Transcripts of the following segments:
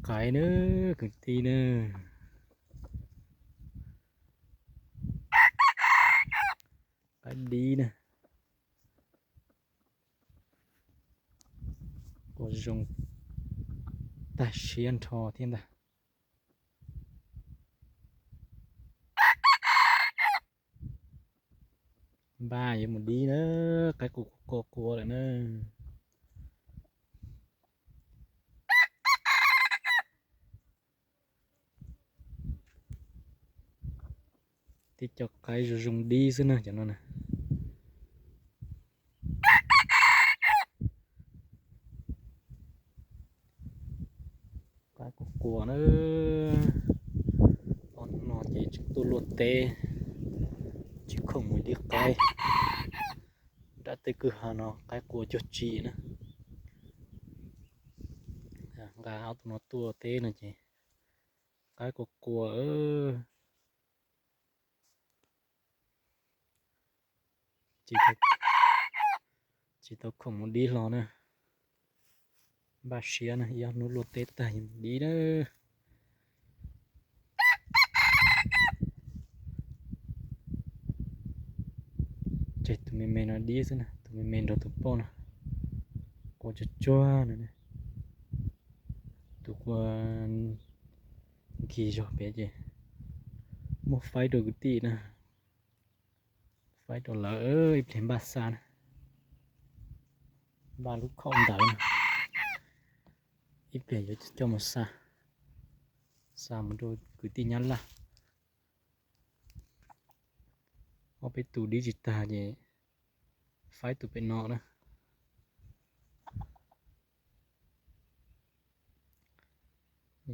Qaib na, kwv tij na. Qaib dib na. Quas zoo tag siab nrho thiab ntag. Npaj yuav mus dib na, qaib qua qua qua lawm na. Tib co qaib zoo zoo dib xwb na cov no na. Qaib qua qua na. Ob hnub no ces tseem tuaj luaj teb, tsis khoom mus dib qaib. Nram tej kwj ha no qaib qua cuag tsi na. Nqa ob tug no tuaj teb no ces qaib qua qua. Tsis tau khoom mus dib hlo na. Npaj siab na, ib ob hnub luaj teb tag yuav mus dib na. Tseg tus me me no dib xwb na, tus me me nrog tus poj no qua tsuag tsuag no. Tus qua nkig zog pem ces muab faib rau kwv tij na. Faib rau lawv ib pliag npaj xa na. Npaj lub khaum ntawd na. Ib pliag yuav coj mus xa, xa mus rau kwv tij Nyab Laj. Ob peb tus dib tsis tag ces faib tus pem no na.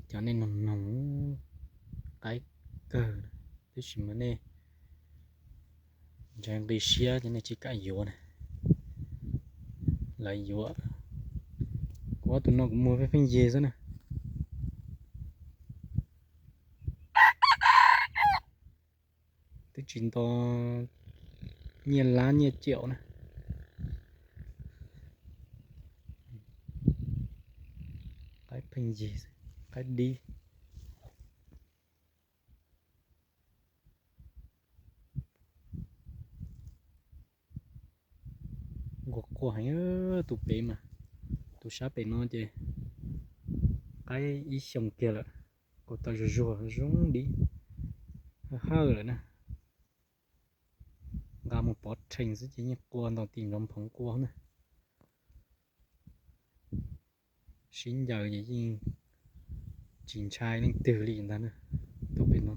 Cov nej noog noog qaib kawg, tab sis mas nej ntshai nqi siab ces nej tsis kam yuav na. Lawv yuav. Kuv ob tug no kuv muag pheej pheej yig xwb na. Twb tsis nto nyiaj lab nyiaj caum na. Qaib pheej yig, qaib dib. Nquag quag heev tus pem mas, tus sab pem no ces qaib ib xyoos kiag lawm, kuv tau zuag zuag zoo dib, hawj lawm na. Nqa mus pov rhees xwb ces yeej qua ntaus tim nrov nphoov qua na. Sib ncaws ces yeej tsis ntshai leej twg li ntag na. Tus pem no,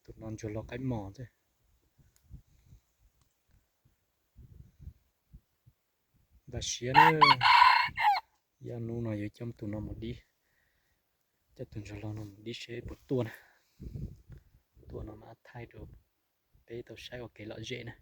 tus no ntsuag los qaib mos xwb. Npaj siab na, ib ob hnub no yuav coj tus no mus dib, coj tus ntsuag los no mus dib seb puas tuaj na. Tuaj no mas thaij rau peb tau saib ua kev lom zem na.